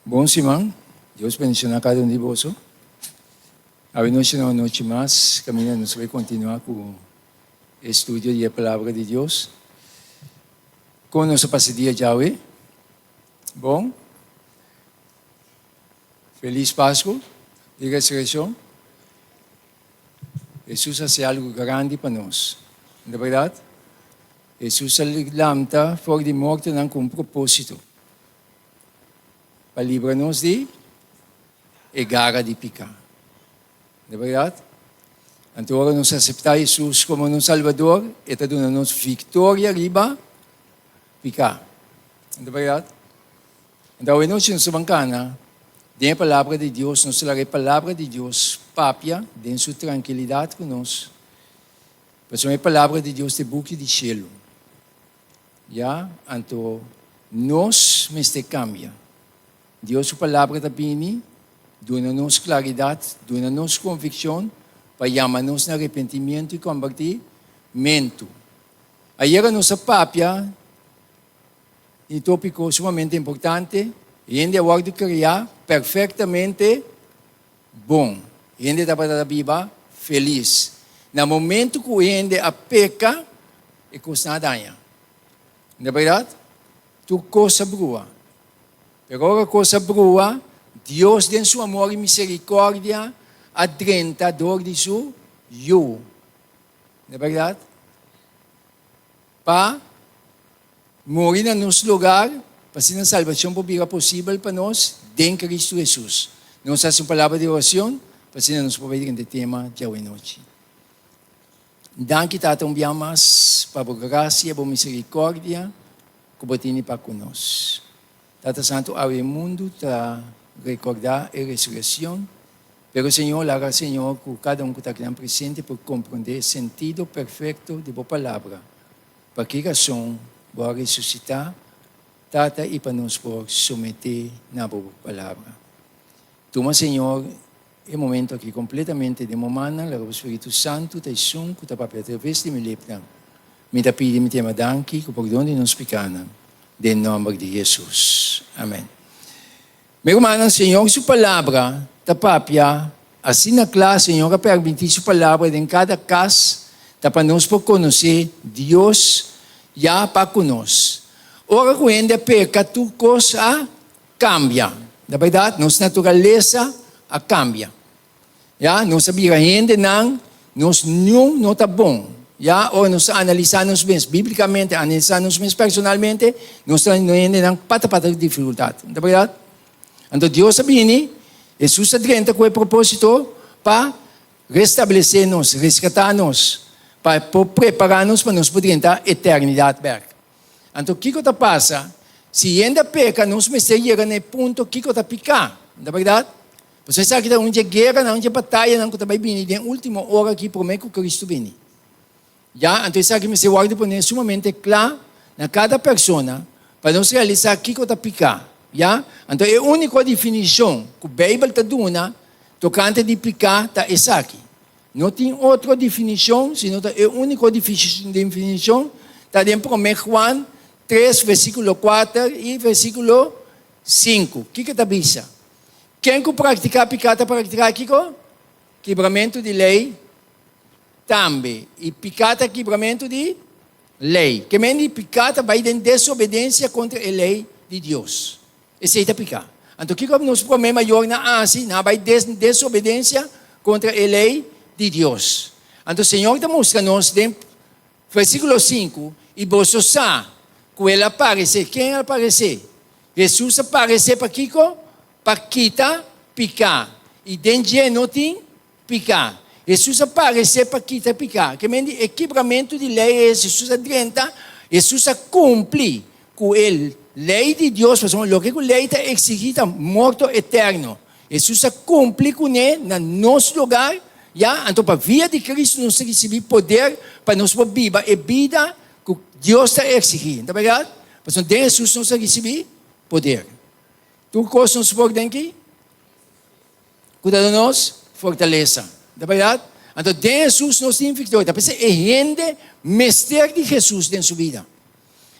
Bon siman, Dios bendiciona cada un di boso. Awe nochi na un nochi mas, caminda nos bay continua cu e estudio di e Palabra di Dios. Con nos a pasa e dia djawe? Bon? Feliz Pascu di Resurreccion. Hesus a haci algo grandi pa nos, no ta berdad? Hesus a lanta for di mortonan cu un proposito. Pa libra nos di e gara di piká. No ta bèrdat? Anto ora nos aseptá Hesus komo nos Salbador, e ta duna nos viktoria riba piká. No ta bèrdat? Anto awe nochi nos ta ban kana den e Palabra di Dios, nos ta laga e Palabra di Dios papia den su trankilidat ku nos, pasobra e Palabra di Dios ta e buki di shelu. Ya, anto nos mester cambia. Dios su Palabra ta bini duna nos claridad, duna nos conviccion pa yama nos na arrepentimiento y combertimentu. Ayera nos a papia di un topico sumamente importante, hende a wordo crea perfectamente bon. Hende tabata ta biba felis. Na momento ku hende a peka, e kosnan a daña. No ta bèrdat? Tur kos a brua. Pero ora kos a brua, Dios den su amor i miserikòrdia a drenta dor di su Yu. No ta bèrdat? Pa muri na nos lugar, pa asina salbacion por bira posibel pa nos den Cristo Jesus. Nos haci un palabra di oracion, pa asina nos por bay drenta e tema djawe nochi. Danki Tata un bia mas pa bo gracia, bo misericordia cu bo tini pa cu nos. Tata Santo, awe e mundo ta recorda e resurreccion, pero Señor, laga Señor cu cada un cu ta akinan presente por comprende e sentido perfecto di bo palabra. Pa ki rason bo a resusitá, Tata, i pa nos por someté na bo Palabra. Tuma, Señor, e momento aki kompletamente den bo mannan, laga bo Spiritu Santu ta esun ku ta papia atraves di mi lepnan. Mi ta pidi, mi ta yama danki ku pordon di nos pikánan, den nòmber di Hesus. Amèn. Mi rumannan, Señor su Palabra ta papia asina kla, Señor a permití su Palabra den kada kas, ta pa nos por konosé Dios ya pa ku nos. Ora ku hende a peka, tur kos a kambia. Na bèrdat, nos naturalesa a kambia. Ya, nos a bira hendenan, nos niun no ta bon. Ya, ora nos ta analisá nos mes bíblikamente, analisá nos mes personalmente, nos ta hendenan pata pata ku difikultat. No ta bèrdat? Anto Dios a bini, Hesus a drenta ku e propósito pa restablesé nos, reskatá nos, pa por prepará nos pa nos por drenta eternidat bèk. Anto kiko ta pasa? Si hende a peka, nos mester yega na e punto kiko ta piká. No ta bèrdat? Pasobra esaki ta un dje gueranan, un dje batayanan ku ta bai bini den último ora aki promé ku Kristu bini. Ya, anto esaki mester wòrdu poné sumamente kla na kada persona pa nos realisá kiko ta piká. Ya, anto e úniko definishon ku Beibel ta duna tokante di piká ta esaki. No tin otro definishon, sino ta e úniko definishon ta den Promé Juan tres versíkulo kuater i versíkulo sinku. Kiko ta bisa? Ken ku praktiká piká ta praktiká kiko? Kibramentu di lei tambe. I piká ta kibramentu di lei. Ke men di piká ta bai den desobedensia kontra e lei di Dios. Esei ta piká. Anto kiko nos promé mayornan a hasi? Nan a bai den desobedensia kontra e lei di Dios. Anto Señor ta mustra nos den versíkulo sinku, I boso sa ku el a paresé. Ken el a paresé? Hesus a paresé pa kiko? Pa kita piká. I den dje no tin piká. Hesus a paresé pa kita piká. Ke men di e kibramentu di lei es, Hesus a drenta, Hesus a kumpli ku e lei di Dios, pasobra loke ku lei ta eksigí ta morto eterno. Hesus a kumpli kuné na nos lugar, ya, anto pa via di Kristu nos ta risibí poder pa nos por biba e bida ku Dios ta eksigí. Ta bèrdat? Pasobra den Hesus nos ta risibí poder. Tur kos nos por den ki? Ku ta duna nos fortalesa. Ta bèrdat? Anto den Hesus nos tin viktoria. Ta p'esei e hende mester di Hesus den su bida.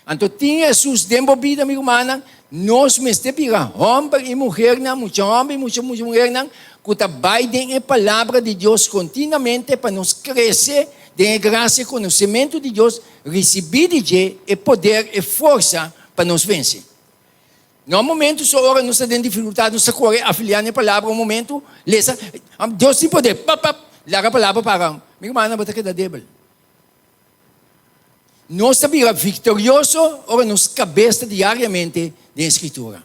Anto tin Hesus den bo bida, mi rumannan, nos mester bira homber i muhernan, mucha homber i mucha muhernan, ku ta bai den e Palabra di Dios kontinuamente pa nos krese den e grasia i konosementu di Dios, risibí di dje e poder, e forsa pa nos vense. Na un momentu so ora nos ta den difikultat, nos ta kore afiliá na e Palabra un momentu, lesa, Dios tin poder, pap, pap, laga Palabra para. Mi rumannan, bo ta keda debel. Nos ta bira viktorioso ora nos kabes ta diariamente den e Skritura.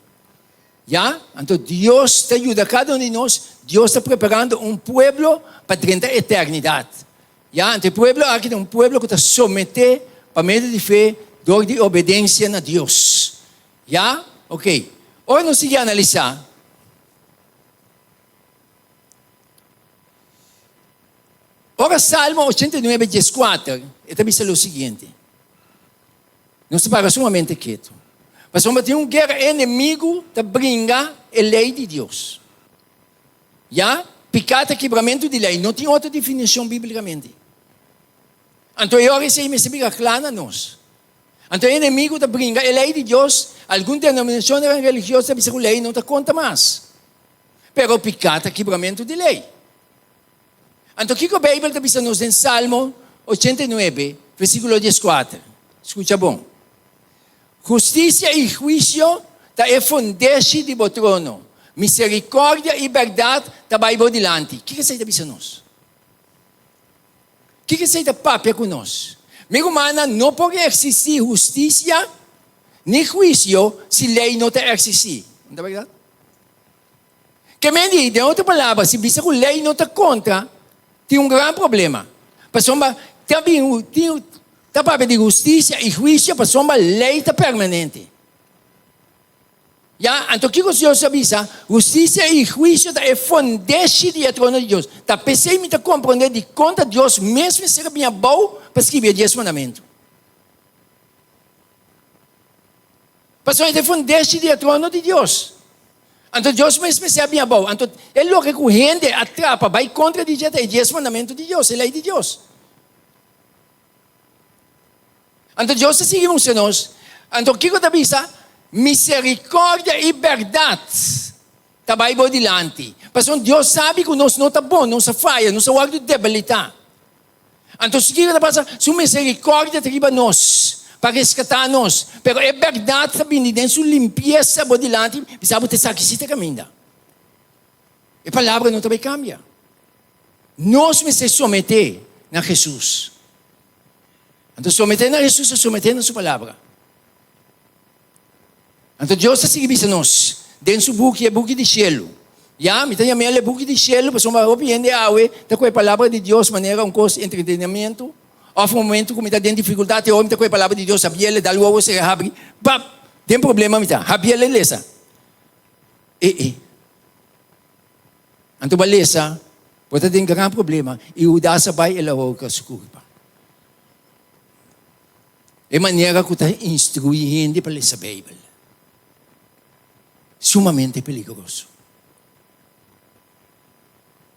Ya? Anto Dios ta yuda kada un di nos, Dios ta preparando un pueblo pa drenta eternidat. Ya? Anto e pueblo aki ta un pueblo ku ta someté pa medio di fe dor di obedensia na Dios. Ya? Ok. Ora nos sigui analisá. Ora Salmo 89, 14, e ta bisa lo siguiente. Nos ta para sumamente ketu. Pasobra tin un guera enemigu ta bringa e lei di Dios. Ya, piká ta kibramentu di lei. No tin otro definishon bíblikamente. Anto e ora esei mester bira kla na nos. Anto e enemigu ta bringa e lei di Dios. Algun denominashonnan religioso ta bisa ku lei no ta konta mas. Pero piká ta kibramentu di lei. Anto kiko Beibel ta bisa nos den Salmo 89, versíkulo 14? Skucha bon. Hustisia i huisio ta e fundeshi di bo trono, miserikòrdia i bèrdat ta bai bo dilanti. Kiko esei ta bisa nos? Kiko esei ta papia ku nos? Mi rumannan, no por eksistí hustisia ni huisio si lei no ta eksistí. No ta bèrdat? Ke men di, den otro palabra, si bisa ku lei no ta kontra, tin un gran problema. Pasobra ta bin, tin, ta papia di hustisia i huisio pasobra lei ta permanente. Ya, anto kiko Dios a bisa? Hustisia i huisio ta e fondeshi di e trono di Dios. Ta p'esei mi ta komprondé dikon ta Dios mes mester a bin abou pa skibi e Dies Mandamentu. Pasobra e ta e fundeshi di e trono di Dios. Anto Dios mes mester a bin abou. Anto e loke ku hende a trapa bai kontra di dje ta e dies mandamentu di Dios, e lei di Dios. Anto Dios ta sigui mustra nos. Anto kiko ta bisa? Miserikordia i bèrdat ta bai bo dilanti. Pasobra Dios sabi ku nos no ta bon, nos a faya, nos a wòrdu debilitá. Anto si kiko ta pasa? Su misericordia ta riba nos pa rescata nos, pero e berdad ta bini den su limpieza bo dilanti, bisa bo ta esaki si ta caminda. E palabra no ta bay cambia. Nos mester somete na Jesus. Anto somete na Jesus ta somete na su palabra. Anto Dios ta sigui bisa nos den su buki, e buki di shelu. Ya, mi ta yama el e buki di shelu pasobra hopi hende awe ta kohe palabra di Dios manera un kos entretenimiento òf un momento ku mi ta den difikultat e ora mi ta kohe palabra di Dios habiel e dal wowo sera habri pap den problema mi ta habiel e lesa e e anto bo a lesa bo ta den gran problema i Hudas a bai el a horka su kurpa. E manera ku ta instruí hende pa lesa Beibel sumamente peligroso.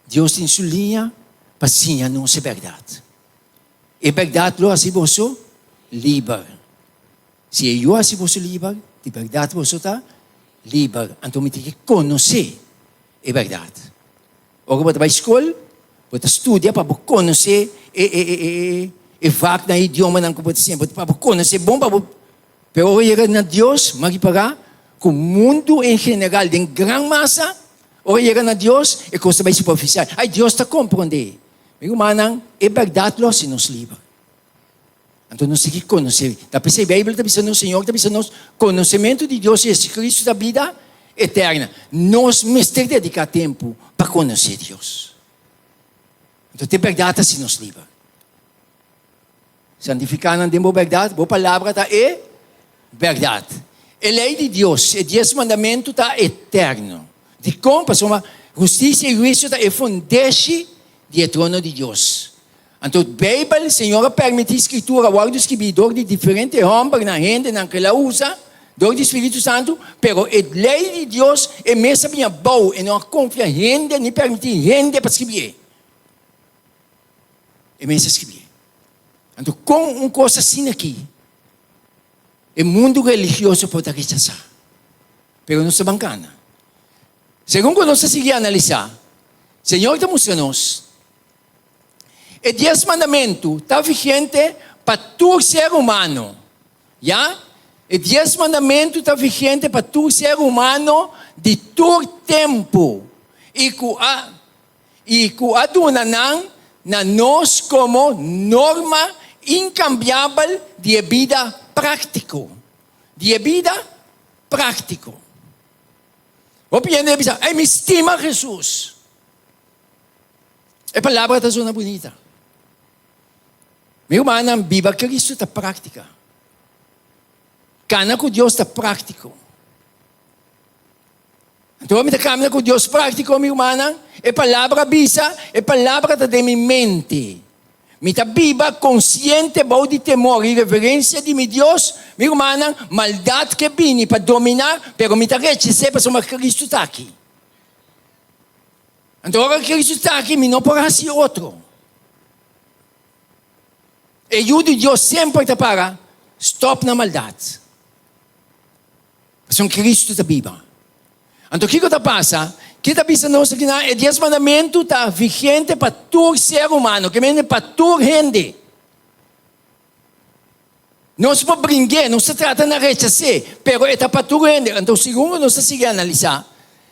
Dios tin su liña pa siña nos e bèrdat. E bèrdat lo hasi boso liber. Si e Yu hasi boso liber, di bèrdat boso ta liber. Anto mi tin ke konosé e bèrdat. Ora bo ta bai skol, bo ta studia pa bo konosé e e e e e vaknan, e idiomanan ku bo ta siña, pa bo konosé bon pa bo. Pero ora yega na Dios, m'a ripará ku mundu en general, den gran masa, ora yega na Dios, e kos ta bai superfisial. Ai, Dios ta komprondé. Mi rumannan, e bèrdat lo hasi nos liber. Anto nos tin ki konosé. Ta p'esei Beibel ta bisa nos, Señor ta bisa nos, konosementu di Dios i Jesucristo ta bida eterna. Nos mester dediká tempu pa konosé Dios. Anto te bèrdat ta hasi nos liber. Santifiká nan den bo bèrdat, bo palabra ta e bèrdat. E lei di Dios, e Dies Mandamentu ta eterno. Dikon? Pasobra hustisia i huisio ta e fundeshi di e trono di Dios. Anto Beibel, Señor a permití Skritura wòrdu skibí dor di diferente hòmbernan, hendenan ku el a usa dor di Spiritu Santu, pero e lei di Dios e mes a bini abou, e no a konfia hende ni permití hende pa skibié. E mes a skibié. Anto kon un kos asina aki? E mundu religioso por ta rechasá, pero nos ta ban kana. Segun ku nos ta sigui analisá, Señor ta mustra nos e Dies Mandamentu ta vigente pa tur ser humano. Ya, e Dies Mandamentu ta vigente pa tur ser humano di tur tempu i ku a i ku a duna nan na nos komo norma inkambiabel di e bida práktiko. Di e bida práktiko. Hopi hende ta bisa, Ei, mi stima Hesus. E palabra ta sona bunita. Mi rumannan, biba Kristu ta práktika. Kana ku Dios ta práktiko. Anto mi ta kamina ku Dios práktiko, mi rumannan. E palabra bisa, e palabra ta den mi mente. Mi ta biba konsiente bou di temor i reverensia di mi Dios. Mi rumannan, maldat ke bini pa dominá, pero mi ta rechas'é pasobra Kristu ta aki. Anto ora Kristu ta aki, mi no por hasi otro. E Yu di Dios semper ta para stòp na maldat. Pasobra Kristu ta biba. Anto kiko ta pasa? Ke ta bisa nos aki nan? E Dies Mandamentu ta vigente pa tur ser humano, ke mende pa tur hende. Nos por bring'é, nos ta trata na rechas'é, pero e ta pa tur hende. Anto segun ku nos ta sigui analisá,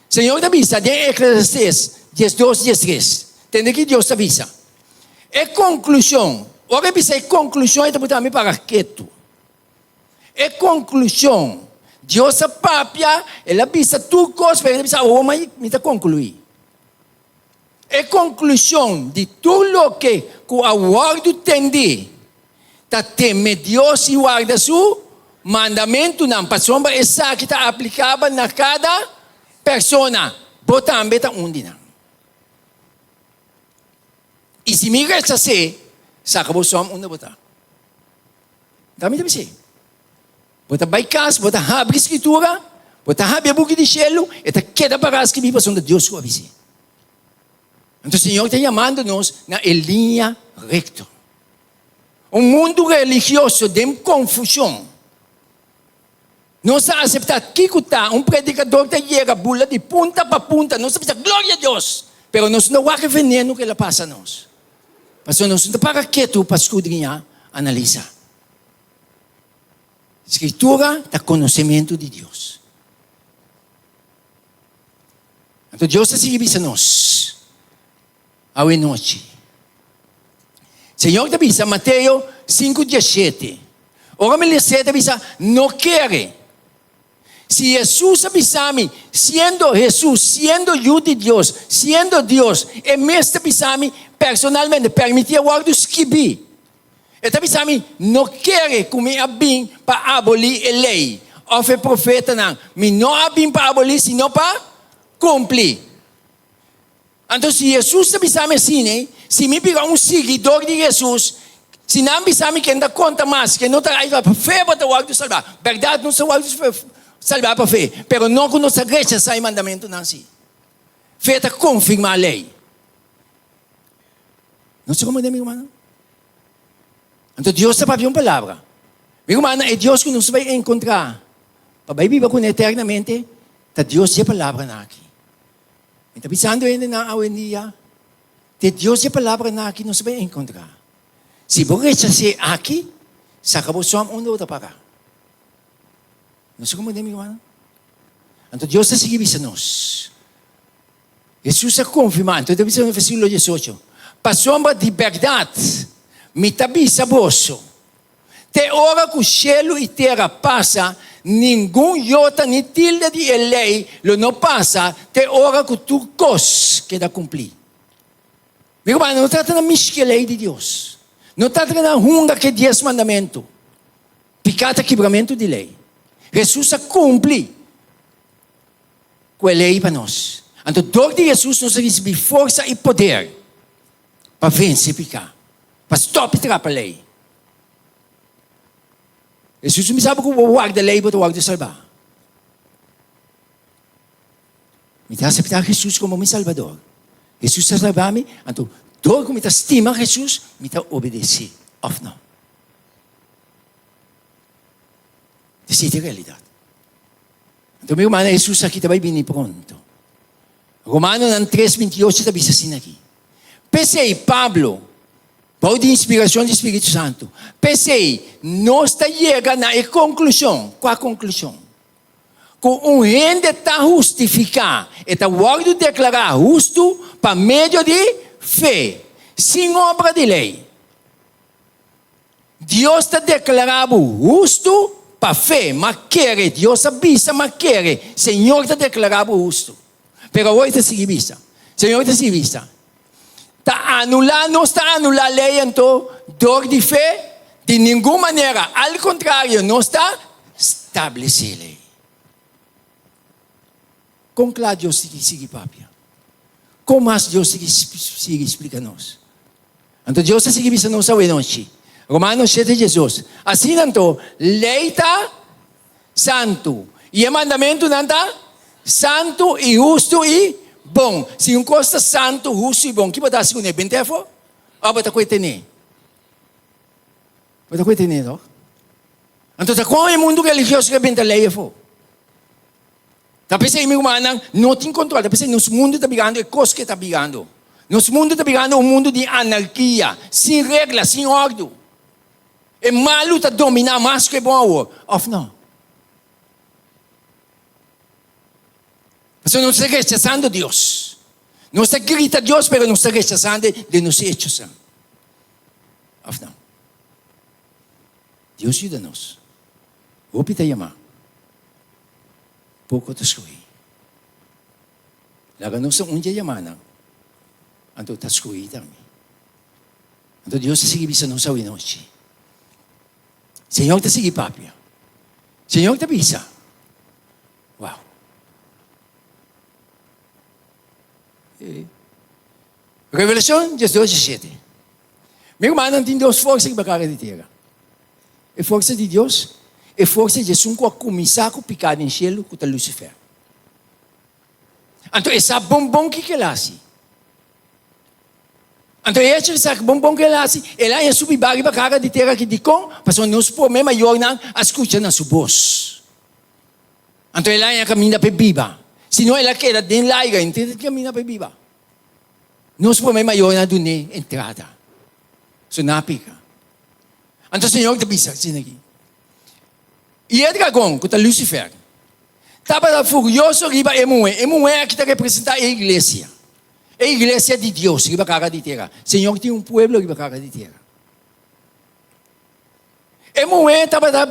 Señor ta bisa den Eclesiastés 12, 13, tende ki Dios ta bisa. E konklushon, ora e bisa e konklushon e ta buta mi para ketu. E konklushon, Dios a papia, el a bisa tur kos, pero el a bisa, awor mi ta konkluí. E konklushon di tur loke ku a wòrdu tendí ta teme Dios i warda su mandamentunan, pasobra esaki ta aplikabel na kada persona. Bo tambe ta un di nan. I si mi rechas'é, saka bo sòm unda bo ta. Ta mi ta bis'é, Bo ta bai kas, bo ta habri Skritura, bo ta habri e buki di shelu, e ta keda pará skibí pasobra Dios ku a bis'é. Anto Señor ta yamando nos na e liña rekto. Un mundu religioso den konfushon. Nos ta aseptá kiko ta, un predikador ta yega bula di punta pa punta, nos ta bisa gloria a Dios, pero nos no wak e veneno ku el a pasa nos. Pasobra nos no ta para ketu pa skudriñá, analisá. Skritura ta konosementu di Dios. Anto Dios ta sigui bisa nos awe nochi. Señor ta bisa Mateo 5:17. Ora mi les'é ta bisa, no kere. Si Hesus a bisa mi, siendo Hesus, siendo Yu di Dios, siendo Dios, e mes ta bisa mi personalmente, permití a wòrdu skibí. E ta bisa mi, no kere ku mi a bin pa abolí e lei òf e profetanan. Mi no a bin pa abolí, sino pa kumpli. Anto si Hesus ta bisa mi asina, si mi bira un siguidor di Hesus, si nan bisa mi ken ta konta mas, ken no ta ayuda, pa fe bo ta wòrdu salbá. Bèrdat nos ta wòrdu salbá pa fe, pero no ku nos ta rechasá e mandamentunan si. Fe ta konfirmá lei. Nos ta komprendé, mi rumannan? Anto Dios ta papia un palabra. Mi rumannan, e Dios ku nos ta bai enkontrá pa bai biba kuné eternamente ta Dios di e palabranan aki. Mi ta bisando hendenan awendia, te Dios di e palabranan aki nos ta bai enkontrá. Si bo rechas'é aki, saka bo sòm unda bo ta pará. Nos ta komprendé, mi rumannan? Anto Dios ta sigui bisa nos. Hesus a konfirmá, anto e ta bisa na versíkulo diesocho, Pasobra di bèrdat mi ta bisa boso, Te ora ku shelu i tera pasa, ningun yota ni tilde di e lei lo no pasa te ora ku tur kos keda kumplí. Mi rumannan, no trata na mishi ku e lei di Dios. No trata na hunga ku e Dies Mandamentu. Piká ta kibramentu di lei. Hesus a kumpli ku e lei pa nos. Anto dor di Hesus nos a risibí forsa i poder pa vense piká, pa stòp di trapa lei. Hesus a bisa bo ku bo warda lei bo ta wòrdu salbá. Mi ta aseptá Hesus komo mi Salbador. Hesus a salbá mi, anto dor ku mi ta stima Hesus, mi ta obedesé òf no? Esei ta e realidat. Anto mi rumannan, Hesus aki ta bai bini pronto. Romanonan tres 28 ta bisa asina aki. P'esei Pablo, bou di inspirashon di Spiritu Santu, p'esei nos ta yega na e konklushon. Kua konklushon? Ku un hende ta hustifiká, e ta wòrdu deklará hustu pa medio di fe, sin obra di lei. Dios ta deklará bo hustu pa fe. M'a kere, Dios a bisa m'a kere, Señor ta deklará bo hustu. Pero awor e ta sigui bisa, Señor ta sigui bisa, Ta anulá, nos ta anulá lei anto dor di fe? Di ningun manera, al kontrario, nos ta stablesé lei. Kon kla Dios sigui sigui papia? Kon mas Dios sigui sigui splika nos? Anto Dios ta sigui bisa nos awenochi. Romanos shete diesdos, Asina anto, lei ta santu, i e mandamentunan ta santu i hustu i bon. Si un kos ta santu, hustu i bon, ki bo ta hasi kuné? Bent'é afó? Òf bo ta kue ten'é? Bo ta kue ten'é, tòg? Anto ta kon e mundu religioso ke benta lei afó? Ta p'esei, mi rumannan, no tin kontrol. Ta p'esei nos mundu ta birando e kos ke ta birando. Nos mundu ta birando un mundu di anarkia, sin regla, sin òrdu. E malu ta dominá mas ku e bon awor, òf no? Pasobra nos ta rechasando Dios. Nos ta grita Dios, pero nos ta rechasando den nos hechosnan. Òf no? Dios yuda nos. Hopi ta yamá, poko ta skohí. Laga nos ta un dje yamánan, anto ta skohí tambe. Anto Dios ta sigui bisa nos awenochi. Señor ta sigui papia. Señor ta bisa, Wow. Revelacion 12, 17. Mi rumannan tin dos forsa riba kara di tera. E forsa di Dios, e forsa di esun ku a kuminsá ku piká den shelu ku ta Lucifer. Anto e sa bon bon kiko el hasi. Anto e echo di sa bon bon kiko el hasi, el a haña su bibá riba kara di tera aki. Dikon? Pasobra nos promé mayornan a skucha na su bos. Anto el a haña kaminda pa e biba. Si no el a keda den laiga, e no tin kaminda pa e biba. Nos promé mayornan a dun'é entrada. So nan a peka. Anto Señor ta bisa asina aki, I e dragon, ku ta Lucifer, tabata furioso riba e muhé. E muhé aki ta representá e iglesia, e iglesia di Dios riba kara di tera. Señor tin un pueblo riba kara di tera. E muhé tabata,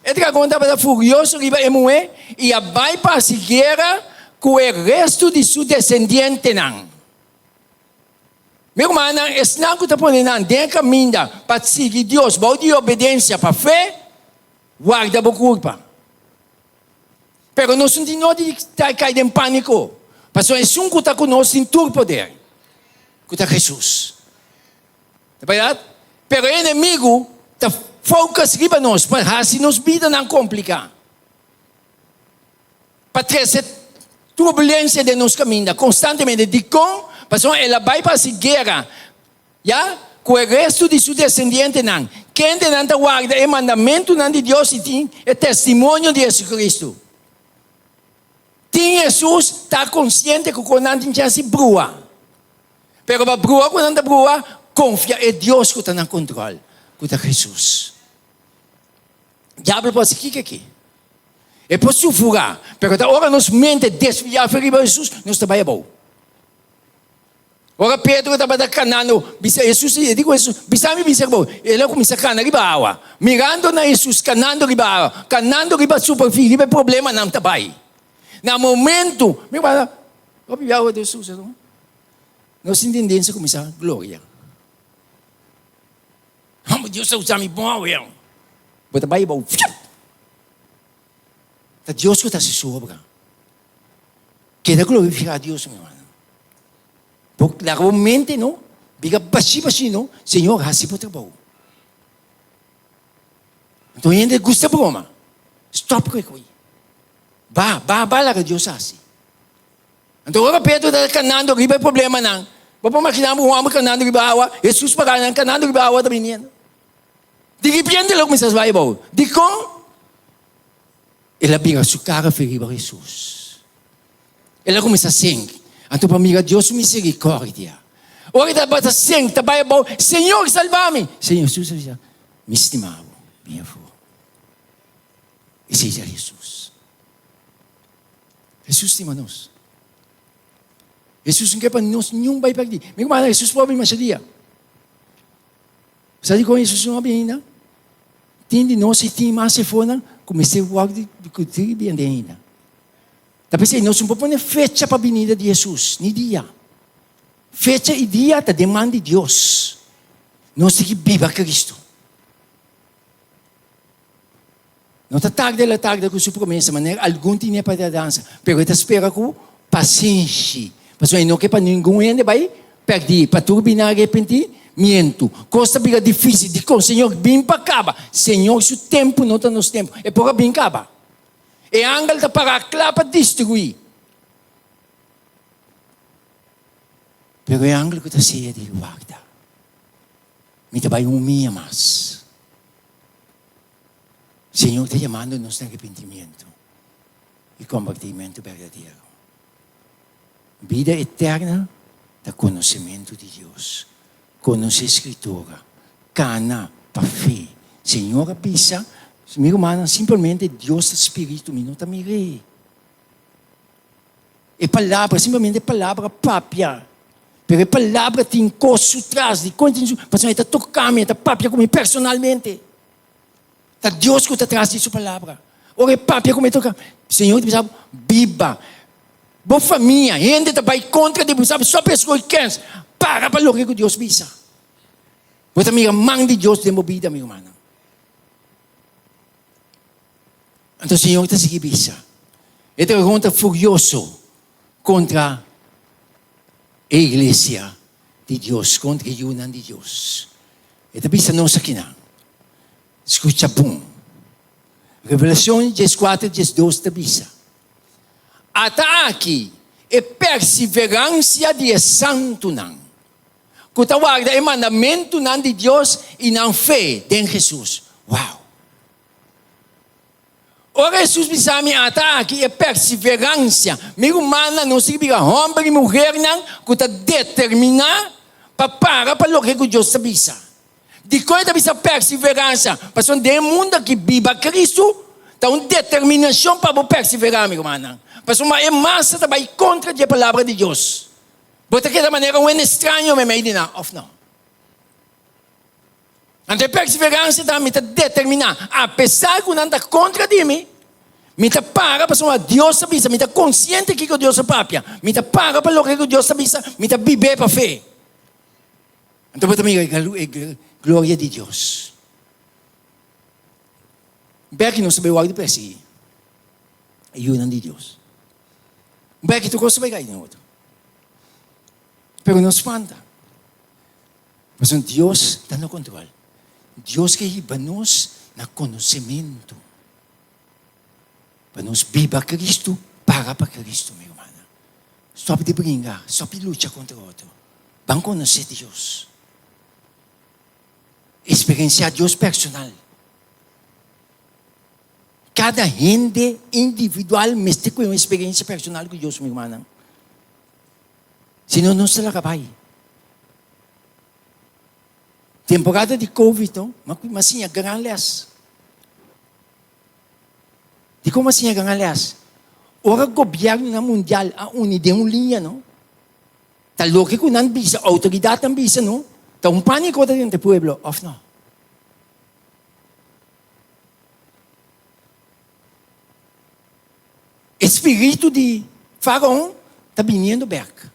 e dragon tabata furioso riba e muhé i a bai pa hasi guera ku e restu di su desendientenan. Mi rumannan, esnan ku ta pone nan den e kaminda pa sigui Dios bou di obedensia pa fe, warda bo kurpa. Pero nos no tin nodi di ta kai den pániko, pasobra esun ku ta ku nos tin tur poder, ku ta Hesus. Ta bèrdat? Pero e enemigu ta focus riba nos pa hasi nos bidanan kompliká, pa trese turbulensia den nos kaminda konstantemente. Dikon? Pasobra el a bai pa hasi guera, ya, ku e restu di su desendientenan, kendenan ta warda e mandamentunan di Dios i tin e testimonio di Jesucristo. Tin Hesus ta konsiente ku kon nan tin chèns di brua. Pero pa brua ku nan ta brua, konfia e Dios ku ta na kontrol, ku ta Hesus. Diablo por hasi kiko aki? E por sufurá, pero ta ora nos mente desviá for riba Hesus, nos ta bai abou. Ora Pedro tabata kanando, bisa Hesus, e di ku Hesus, Bisa mi bisa riba bo. El a kuminsá kana riba awa. Mirando na Hesus kanando riba awa, kanando riba superfisie, riba e problemanan ta bai. Na momento, mi wak, hopi biaha ora Hesus, nos tin tendensia kuminsá gloria. Amo Dios ta usa mi bon awe. Bo ta bai abou. Fiup! Ta Dios ku ta hasi su obra. Keda glorifiká Dios, mi hermano. Bo laga bo mente no biga bashi bashi no. Señor, hasi bo trabou. Anto hende gusta broma. Stop ku e koi. Ba, ba, ba laga Dios hasi. Anto ora Pedro ta kanando riba e problemanan, bo por magina bo un homber kanando riba awa, Hesus pará nan kanando riba awa ta biniendo. Di ripiente lo kuminsá swaai abou. Dikon? El a bira su kara fe riba Hesus. El a kuminsá sink. Anto pa mira Dios su miserikòrdia. Ora e tabata sink, ta bai abou, Señor, salba mi! Señor Hesus a bisa, Mi stima bo, bin afó. Esei ta Hesus. Hesus stima nos. Hesus no ke pa nos niun bai pèrdí. Mi rumannan, Hesus por a bin masha dia. Sa dikon Hesus no a bin ainda? Tin di nos i tin mas efonan ku mester wòrdu ku tin bini ainda. Ta p'esei nos no por pone fecha pa binida di Hesus, ni dia. Fecha i dia ta den man di Dios. Nos tin ki biba Kristu. No ta tarda el a tarda ku su promesa, manera algun tine pa tardansa, pero e ta spera ku pasenshi, pasobra e no ke pa ningun hende bai pèrdí, pa tur bini arepentí mientu. Kos ta bira difísil, dikon? Señor bin pa kaba. Señor su tempu no ta nos tempu. E por a bin kaba. E angel ta pará kla pa destruí. Pero e angel ku ta sea di warda, mi ta bai un mia mas. Señor ta yamando nos na arepentimiento i kombertimentu berdadero. Bida eterna ta konosementu di Dios. Konosé Skritura. Kana pa fe. Señor a bisa, mi rumannan, simplemente Dios ta spiritu, mi no ta mir'é. E palabra, simplemente e palabra papia. Pero e palabra tin kos su tras. Dikon tin su? Pasobra e ta toka mi, e ta papia ku mi personalmente. Ta Dios ku ta tras di su palabra. Ora e papia ku mi, e toka. Señor ta bisa bo, biba. Bo famia, hende ta bai kontra di bo, sabi, so p'e eskohe kens. Para pa loke ku Dios bisa. Bo ta mira man di Dios den bo bida, mi rumannan. Anto Señor ta sigui bisa, E dragon ta furioso kontra e iglesia di Dios, kontra e yunan di Dios. E ta bisa nos akinan, Skucha bon. Revelashon dieskuater diesdos ta bisa, Ata aki e perseveransia di e santunan, ku ta warda e mandamentunan di Dios i nan fe den Hesus. Wow! Ora Hesus bisa mi ata aki e perseveransia, mi rumannan nos tin bira homber i muhernan ku ta determiná pa para pa loke ku Dios ta bisa. Dikon e ta bisa perseveransia? Pasobra den e mundu aki biba Kristu ta un determinashon pa bo perseverá, mi rumannan. Pasobra e masa ta bai kontra di e palabra di Dios. Bo ta keda manera un hende straño meimei di nan, òf no? Anto e perseveransia ta, mi ta determiná, apesar ku nan ta kontra di mi, mi ta para pasobra Dios ta bisa, mi ta konsiente kiko Dios a papia, mi ta para pa loke ku Dios ta bisa, mi ta bib'é pa fe. Anto bo ta mira e gloria di Dios. Bèki nos ta bai wak di persiguí e yunan di Dios. Bèki tur kos ta bai kai den otro. Pero no spanta. Pasobra Dios ta na control. Dios ke hiba nos na konosementu. Pa nos biba Kristu, para pa Kristu, mi rumannan. Stop di bringa, stop di lucha kontra otro. Ban konosé Dios. Eksperensiá Dios personal. Kada hende individual mester ku un eksperensia personal ku Dios, mi rumannan. Si no, nos ta laga bai. Temporada di Covid, no, m'a siña gran les. Dikon m'a siña gran les? Ora gobiernonan mundial a uni den un liña, no, ta loke ku nan bisa, outoridatnan bisa, no, ta un pániko ta drenta e pueblo, òf no? E spiritu di Faraon ta biniendo bek.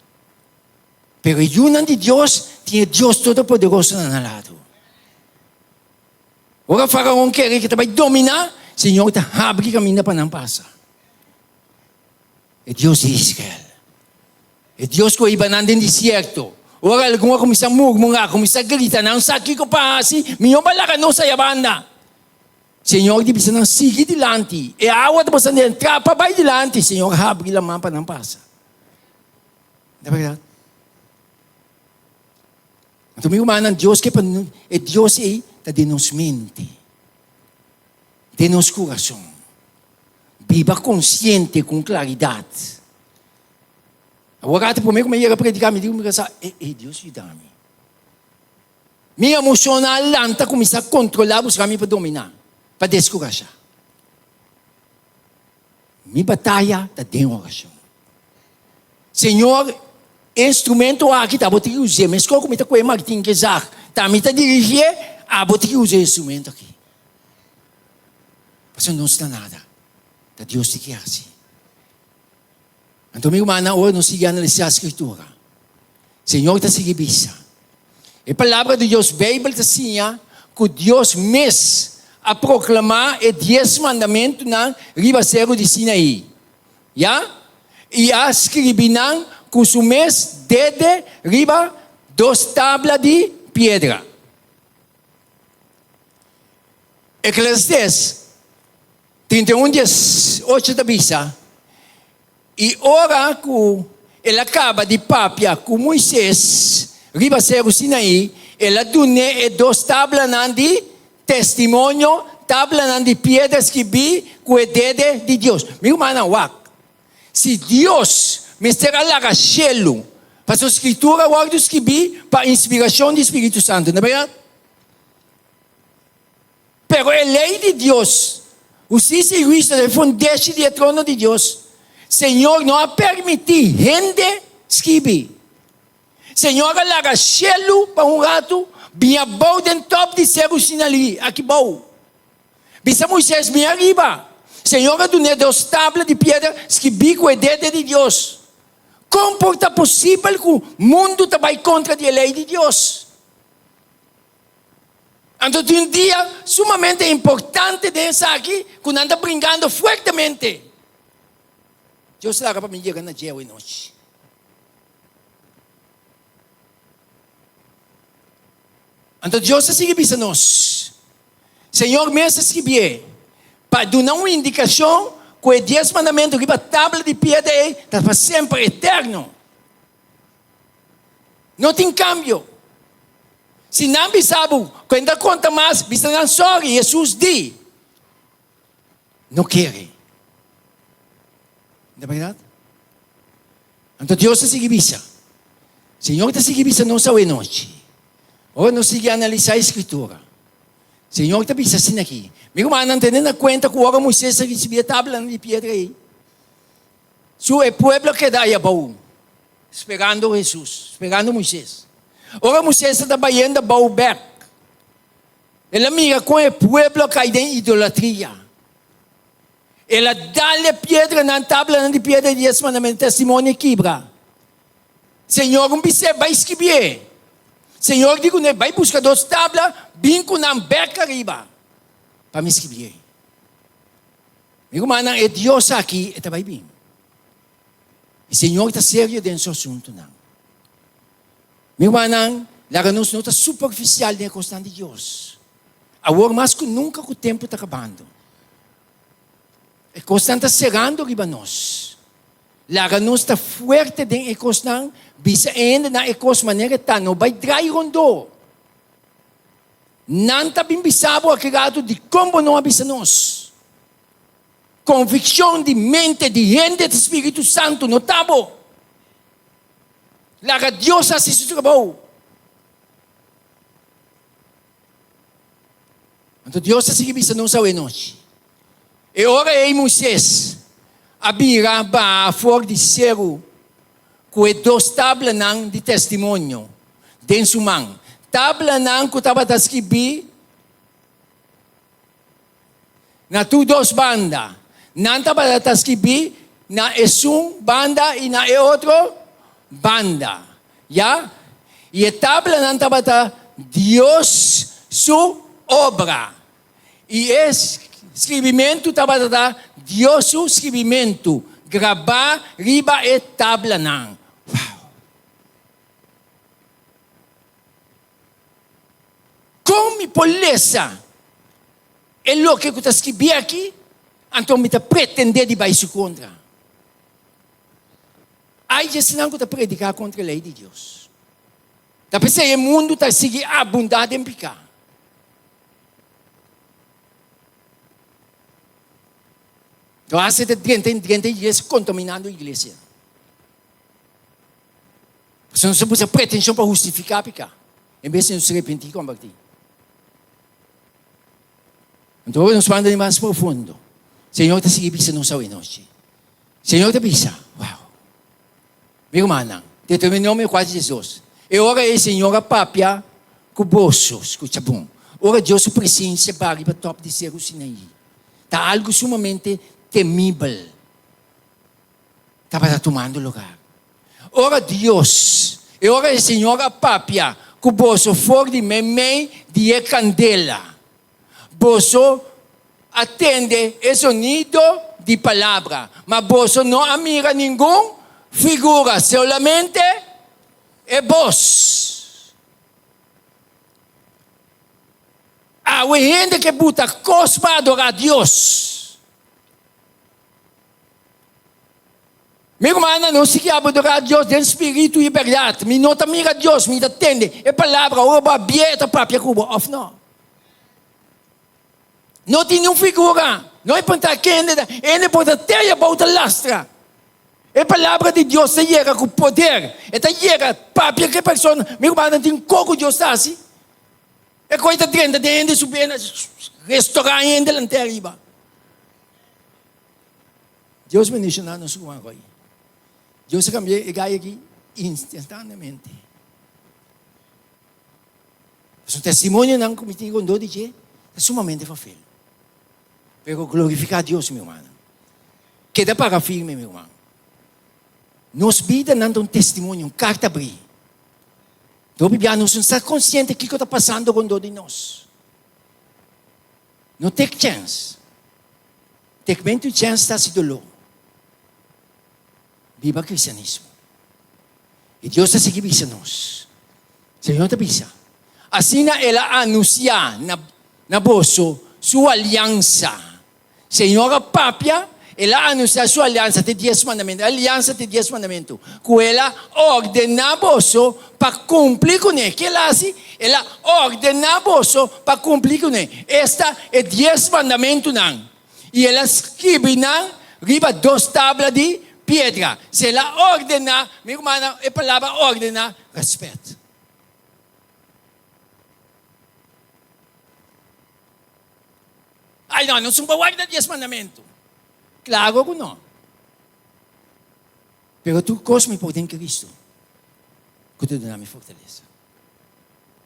Pero e yunan di Dios tin e Dios Todopoderoso na nan lado. Ora Faraon kere ke ta bai dominá, Señor ta habri kaminda pa nan pasa. E Dios di Israel. E Dios ku a hiba nan den desierto. Ora algun a kuminsá murmurá, kuminsá grita, nan sa kiko pa hasi, mihó pa laga nos aya banda. Señor di bisa nan, Sigui dilanti. E awa ta boso den trapa bai dilanti. Señor habri laman pa nan pasa. Ta berdad? Anto mi rumannan, Dios ke pa e Dios ei ta den nos mente, den nos kurason. Biba konsiente ku un klaridat. Awor ata promé ku mi a yega prediká mi di ku mi kasá, e e Dios yuda mi. Mi emoshonnan a lanta kuminsá kontrolá buska mi pa dominá, pa deskurashá. Mi bataya ta den orashon. Señor, e instrumento aki ta abo tin ki us'é. Meskos ku mi ta kohe Martin Gezag, ta mi ta dirigié, abo tin ki usa e instrumento aki. Pasobra nos ta nada, ta Dios tin ki hasi. Anto mi rumannan, ora nos sigui analisá Skritura, Señor ta sigui bisa. E Palabra di Dios, Beibel, ta siña ku Dios mes a proklamá e Dies Mandamentunan riba Seru di Sinaí, ya, i a skribi nan ku su mes dede riba dos tabla di piedra. Eklesiastes 31 18 ta bisa, I ora ku el a kaba di papia ku Moises riba Seru Sinaí, el a dun'é e dos tablanan di Testimonio, tablanan di piedra skibí ku e dede di Dios. Mi rumannan, wak! Si Dios mester a laga shelu pasobra Skritura wòrdu skibí pa inspirashon di Spiritu Santu, no bèrdat? Pero e lei di Dios, hustisia i huisio ta e fundeshi di e trono di Dios. Señor no a permití hende skibi. Señor a laga shelu pa un ratu bini abou den tòp di Seru Sinalí, aki bou. Bisa Moisés, Bini ariba. Señor a dun'é dos tabla di piedra skibí ku e dede di Dios. Kon por ta posibel ku mundu ta bai kontra di e lei di Dios? Anto tin un dia sumamente importante den esaki ku nan ta bringando fuertemente. Dios laga pa mi yega na dje awenochi. Anto Dios a sigui bisa nos, Señor mes a skibié pa duna un indikashon ku e Dies Mandamentu riba tabla di piedra ei ta pa semper, eterno. No tin kambio. Si nan bisa bo ku e no ta konta mas, bisa nan sòri, Hesus di, No kere. No ta bèrdat? Anto Dios ta sigui bisa. Señor ta sigui bisa nos awe nochi. Ora nos sigui analisá e Skritura, Señor ta bisa asina aki, Mi rumannan, tene na kuenta ku ora Moisés a risibí e tablanan di piedra ei, Su e pueblo a keda ai abou, sperando Hesus, sperando Moisés. Ora Moisés ta bayendo abou bek, el a mira kon e pueblo a kai den idolatria. El a dal e piedranan, tablanan di piedra di Dies Mandamentu, testimonio kibra. Señor un bis'é, Bai skibié. Señor di kuné, Bai buska dos tabla, bin ku nan bek ariba pa mi skibié. Mi rumannan, e Dios aki e ta bai bin. E Señor ta serio den su asuntunan. Mi rumannan, laga nos no ta superficial den e kosnan di Dios. Awor mas ku nunka ku tempu ta kabando, e kosnan ta serando riba nos. Laga nos ta fuerte den e kosnan, bisa e hendenan e kos manera e ta, no bai drai rondó. Nan ta bin bisa bo aki ratu dikon bo no a bisa nos. Konvikshon di mente di hende ta Spiritu Santu, no ta bo. Laga Dios hasi su trabou. Anto Dios ta sigui bisa nos awe nochi. E ora ei Moisés a bira baha for di seru ku e dos tablanan di testimonio den su man, tablanan ku tabata skibí na tur dos banda. Nan tabata skibí na esun banda i na e otro banda. Ya, i e tablanan tabata Dios su obra. I e skribimentu tabata ta Dios su skribimentu grabá riba e tablanan. Wow! Kon mi por lesa e loke ku ta skribí aki, anto mi ta pretendé di bai su kontra? Ai di esnan ku ta prediká kontra e lei di Dios! Ta p'esei e mundu ta sigui abundá den piká. Lo hasi ta drenta en drenta iglesia kontaminando iglesia. Pasobra nos a buska pretenshon pa hustifiká piká en bes di nos repentí i kombertí. Anto ora nos banda di mas profundo, Señor ta sigui bisa nos awe nochi. Señor ta bisa, wow, mi rumannan, Deuteronomio 4, 12, e ora ei Señor a papia ku boso, skucha bon, ora Dios su presensia ba riba top di Seru Sinaí, ta algu sumamente temibel tabata tumando lugar. Ora Dios, e ora e Señor a papia ku boso for di meimei di e kandela, boso a tende e zonido di palabra, ma boso no a mira ningun figura, solamente e bos. Awe hende ke buta kos pa adorá Dios. Mi rumannan, nos sigui adorá Dios den spiritu i bèrdat. Mi no ta mira Dios, mi ta tende e palabra. Ora bo a bia, e ta papia ku bo, òf no? No tin niun figura. No e puntra kende ta. Hende por ta te ei abou ta lastra. E palabra di Dios ta yega ku poder. E ta yega papia ku e persona. Mi rumannan, tin koko Dios ta hasi. E koi ta drenta den hende su bena, restorá hende lant'é ariba. Dios bendiciona nos ruman Roy. Dios a cambia e guy aki instantaneamente. Su testimonionan cu mi tin rondó di dje ta sumamente fafel. Pero glorifica Dios, mi rumannan. Keda para firme, mi ruman. Nos bidanan ta un testimonio, un carta abrí. Hopi bia nos no sta consciente kico ta pasando rondó di nos. No take chance. Tekmentu chance ta hasi doló. Biba cristianismo. I Dios ta sigui bisa nos. Señor ta bisa, Asina el a anunciá na na boso su aliansa. Señor a papia, el a anunciá su aliansa, te dies mandamentu, e aliansa te dies mandamentu, ku el a ordená boso pa kumpli kuné. Ke el a hasi? El a ordená boso pa kumpli kuné. Esta e dies mandamentunan. I el a skibi nan riba dos tabla di piedra. Si el a ordená, mi rumannan, e palabra ordená, rèspèt. Ai no, nos no por warda dies mandamentu. Klaru ku no. Pero tur kos mi por den Kristu ku ta duna mi fortalesa.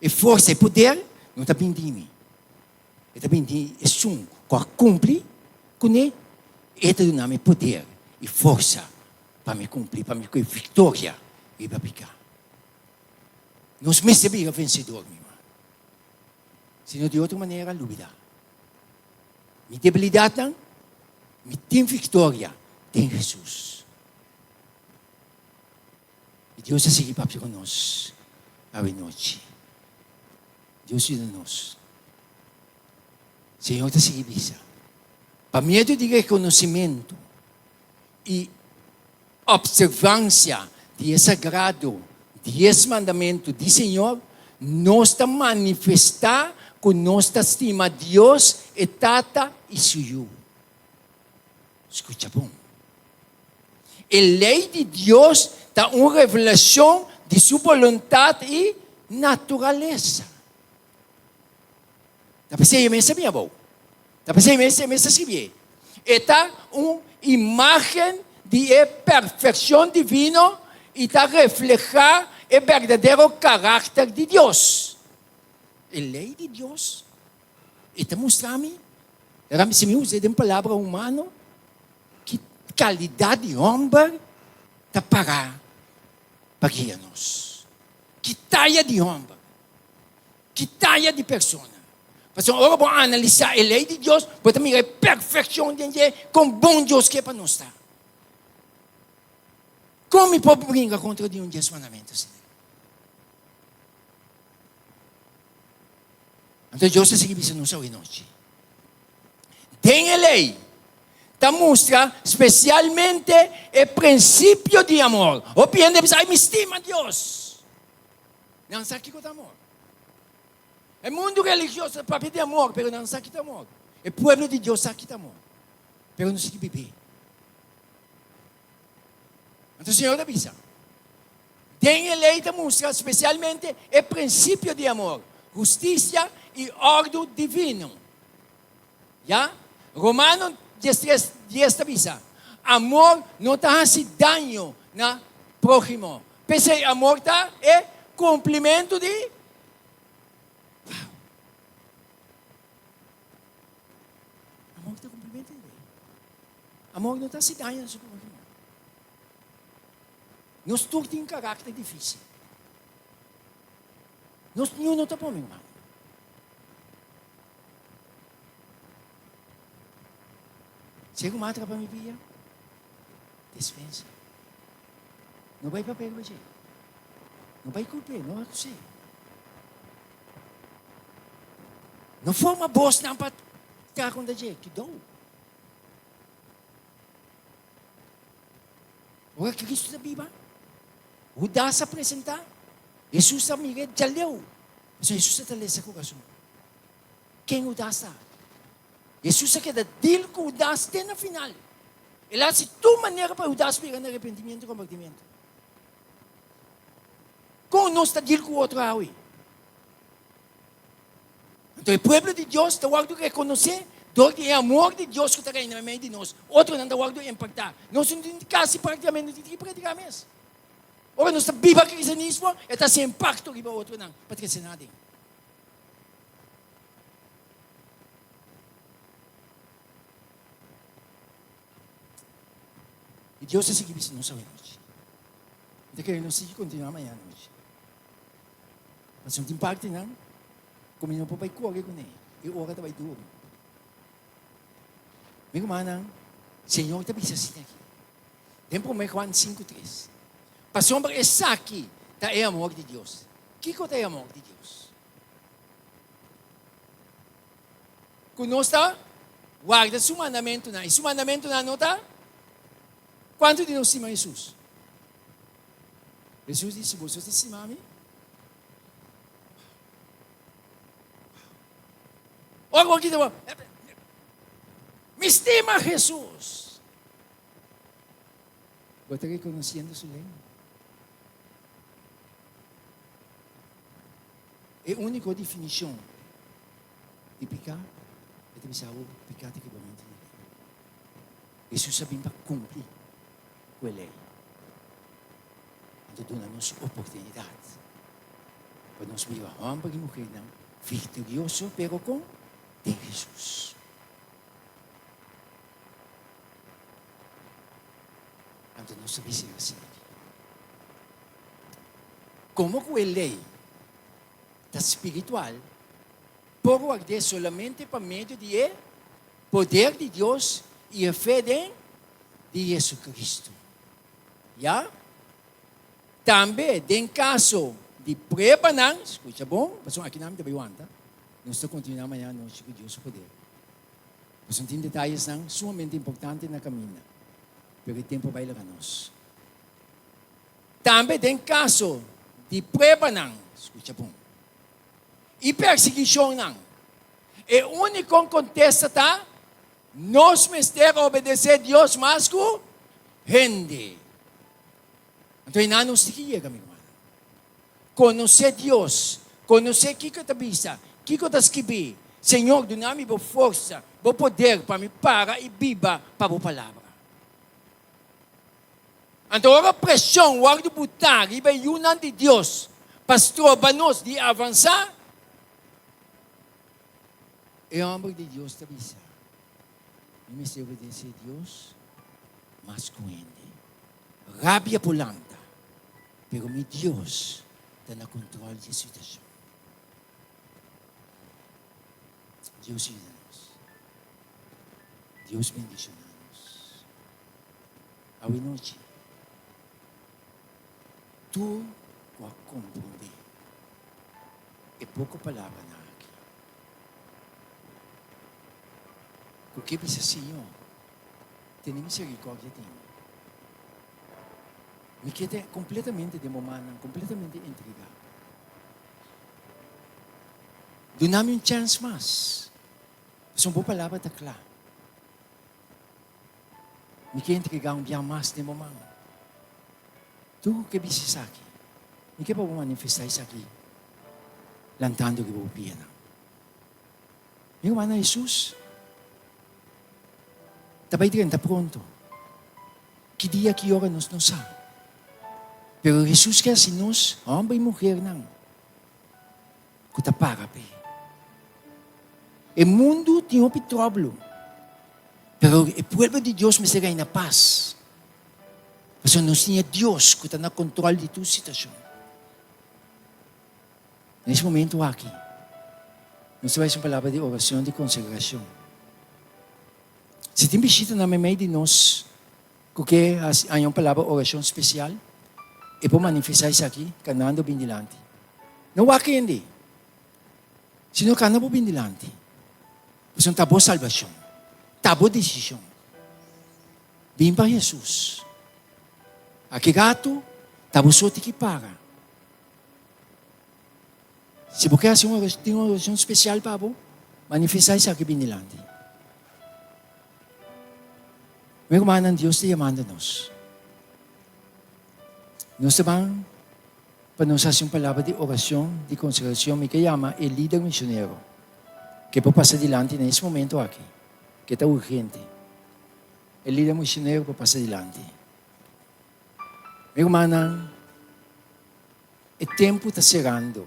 E forsa, e poder no ta bin di mi. E ta bin di esun ku a kumpli kuné. E ta duna mi poder i forsa pa mi kumpli, pa mi kohe viktoria riba piká. Nos mester bira vensedor, mi ruman. Sino di otro manera lubida. Mi debilidadnan, mi tin victoria den Jesus. Y Dios a sigui papia cu nos awe nochi. Dios yuda nos. Señor ta sigui bisa, pa medio di reconocimento y Observancia di e sagrado Dies Mandamentu di Señor, nos ta manifestá ku nos ta stima Dios e Tata i Su Yu. Skucha bon. E lei di Dios ta un revelashon di Su boluntat i naturalesa. Ta p'esei e mes a bin abou. Ta p'esei mes e mes a skibié. E ta un imágen di e perfekshon divino i ta reflehá e berdadero karakter di Dios. E lei di Dios e ta mustra mi, si mi usa den palabra humano, ki kalidat di hòmber ta pará pa guia nos. Ki taya di hòmber. Ki taya di persona. Pasobra ora bo analisá e lei di Dios, bo ta mira e perfekshon den dje, kon bon Dios ke pa nos ta. Kon mi por bringa kontra di un dies mandamentu asina? Anto Dios ta sigui bisa nos awenochi. Den e lei ta mustra spesialmente e prinsipio di amor. Hopi hende bisa, ai mi stima Dios. Nan sa kiko ta amor. E mundu religioso ta papia di amor, pero nan sa ki ta amor. E pueblo di Dios sa ki ta amor. Pero nos tin ki bib'é. Anto Señor ta bisa, Den e lei ta mustra spesialmente e prinsipio di amor, hustisia i òrdu divino. Ya? Romano diestres dies ta bisa, Amor no ta hasi daño na próhimo. P'esei amor ta e kumplimentu di. Wow! Amor ta kumplimentu di lei. Amor no ta hasi daño na su próhimo. Nos tur tin karakter difísil. Nos niun no ta pone man. Si ku matra pa mi pia, despensa. No bai papia riba dje. No bai kulp'é, no akus'é. No forma bosnan pa traha kontra dje. Kidou. Ora Cristo ta biba, Hudas a presentá, Hesus a mir'é djaleu. Pasobra Hesus a ta lesa kurason. Ken Hudas ta? Hesus a keda deal ku Hudas te na final. El a hasi tur manera pa Hudas bira na arepentimiento i kombertimiento. Kon nos ta deal ku otro awe? Anto e pueblo di Dios ta wòrdu rekonosé dor di e amor di Dios ku ta reina meimei di nos. Otronan ta wòrdu impaktá. Nos no tin kasi praktikamente no tin ki prediká mes. Ora nos ta biba kristianismo, e ta hasi impakto riba otronan pa trese nan aden. I Dios ta sigui bisa nos awe nochi. Mi ta kere nos sigui kontinuá mañana nochi. Pasobra tin partinan ku mi no por bai kore kuné, e ora ta bai duru. Mi rumannan, Señor ta bisa asina aki, den Promé Juan 5:3, Pasobra esaki ta e amor di Dios. Kiko ta e amor di Dios? Ku nos ta warda su mandamentunan, i su mandamentunan no ta? Kuantu di nos stima Hesus? Hesus di, Si boso ta stima mi, Ora bo kita bo, Mi stima Hesus. Bo ta rekonosiendo su lei? E úniko definishon di piká, e ta bisa bo, piká ta kibramentu di lei. Hesus a bin pa kumpli ku e lei. Anto duna nos oportunidat pa nos bira hòmber i muhernan viktorioso, pero kon? Den Hesus. Anto nos ta bisa asina aki. Komo ku e lei ta spiritual, por ward'é solamente pa medio di e poder di Dios i e fe den di JesuCristo. Ya? Tambe den kaso di pruebanan, skucha bon, pasobra akinan mi ta bai wanta, nos ta kontinuá mañana anochi ku Dios su poder. Pasobra tin detayesnan sumamente importante na kaminda, pero e tempu a bai laga nos. Tambe den kaso di pruebanan, skucha bon, i persiguishonnan, e úniko kontesta ta, Nos mester obedesé Dios mas ku hende. Anto einan nos tin ki yega, mi rumannan. Konosé Dios, konosé kiko e ta bisa, kiko ta skibí. Señor, duna mi bo forsa, bo poder pa mi para i biba pa bo palabra. Anto ora preshon wòrdu butá riba e yunan di Dios pa stroba nos di avansá, e hòmber di Dios ta bisa, Mi mester obedesé Dios mas ku hende. Rabia por lanta, pero mi Dios ta na kontròl di e situashon. Dios yuda nos. Dios bendishoná nos. Awenochi, tur ku a komprondé e poko palabranan aki, ku ke bisa, Señor, tene miserikòrdia di mi. Mi ke ta kompletamente den bo mannan, kompletamente entregá. Duna mi un chèns mas, pasobra bo palabra ta kla. Mi ke entregá un bia mas den bo man. Tur ku ke bisa esaki, mi ke pa bo manifestá esaki lantando riba bo pianan. Mi rumannan, Hesus ta bai drenta pronto. Ki dia, ki ora nos no sa. Pero Hesus ke hasi nos, hòmber i muhernan, ku ta para p'e. E mundu tin hopi tròblo, pero e pueblo di Dios mester reina pas. Pasobra nos tin e Dios ku ta na kontròl di tur situashon. Na es momento aki, nos ta bai hasi un palabra di orashon di konsagrashon. Si tin bishitanan meimei di nos ku ke hasi haña un palabra orashon spesial, e por manifestá esaki kanando bin dilanti. No wak hende, sino kana bo bin dilanti, pasobra ta bo salbashon, ta bo desishon. Bin pa Hesus. Aki ratu ta bo so tin ki para. Si bo ke hasi un orashon, tin un orashon spesial pa bo, manifestá esaki bin dilanti. Mi rumannan, Dios ta yamando nos. Nos ta ban pa nos hasi un palabra di orashon, di konsagrashon. Mi ke yama e lider misionero ke por pasa dilanti na es momento aki, ke ta urgente. E lider misionero por pasa dilanti. Mi rumannan, e tempu ta serando,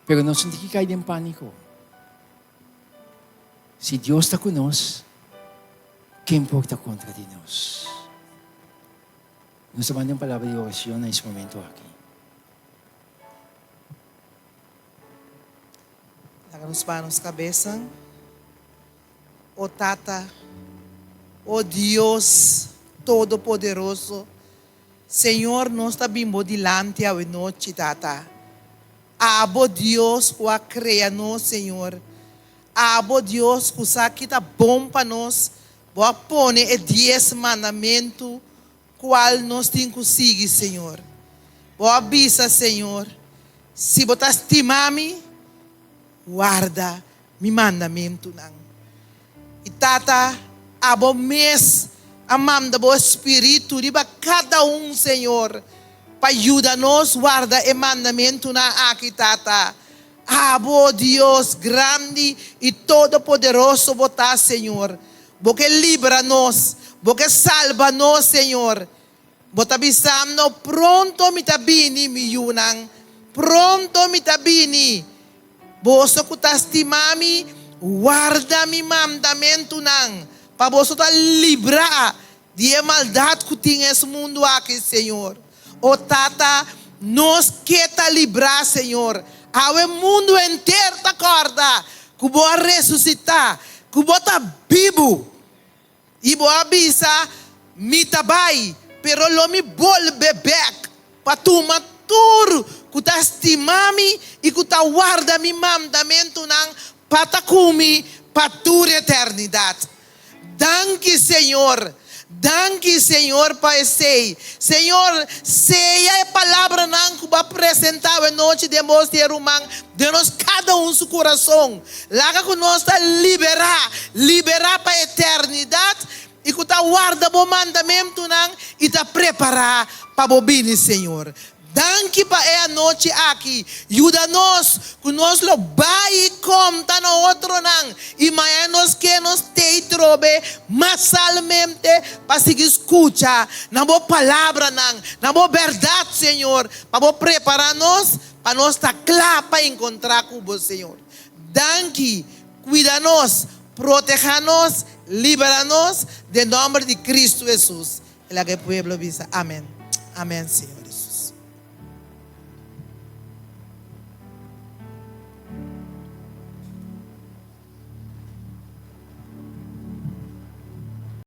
pero nos no tin ki kai den pániko. Si Dios ta ku nos, ken por ta kontra di nos? Nos ta manda un palabra di orashon na es momento aki. Laga nos baha nos kabesa. O Tata, o Dios Todopoderoso, Señor nos ta bin bo dilanti awe nochi, Tata. Abo Dios ku a krea nos, Señor. Abo Dios ku sa ki ta bon pa nos, bo a pone e dies mandamentu kual nos tin ku sigui, Señor. Bo a bisa, Señor, si bo ta stima mi, warda mi mandamentunan. I Tata, abo mes a manda bo Spiritu riba kada un, Señor, pa yuda nos warda e mandamentunan aki, Tata. Abo, Dios grandi i todopoderoso bo ta, Señor. Bo ke libra nos, bo ke salba nos, Señor. Bo ta bisando, Pronto mi ta bini, mi yunan, pronto mi ta bini. Boso ku ta stima mi, warda mi mandamentunan, pa boso ta librá di e maldat ku tin es mundu aki, Señor. O Tata, nos ke ta librá, Señor. Awe mundu henter ta kòrda ku bo a resusitá, ku bo ta bibu. I bo a bisa, Mi ta bai, pero lo mi bolbe bèk pa tuma tur ku ta stima mi i ku ta warda mi mandamentunan pa ta ku mi pa tur eternidat. Danki, Señor. Danki, Señor, pa esei. Señor, seya e palabranan ku bo a presentá awe nochi den bos di e ruman den nos kada un su kurason. Laga ku nos ta liberá, liberá pa eternidat i ku ta warda bo mandamentunan i ta prepará pa bo bini, Señor. Danki pa e anochi aki. Yuda nos ku nos lo bai i konta na otronan i maña nos ke nos tei trobe masalmente pa sigui skucha na bo palabranan, na bo bèrdat, Señor, pa bo prepará nos pa nos ta kla pa enkontrá ku bo, Señor. Danki. Kuida nos, protehá nos, libera nos, den nòmber di Kristu Hesus. I laga e pueblo bisa, Amen. Amen, Señor.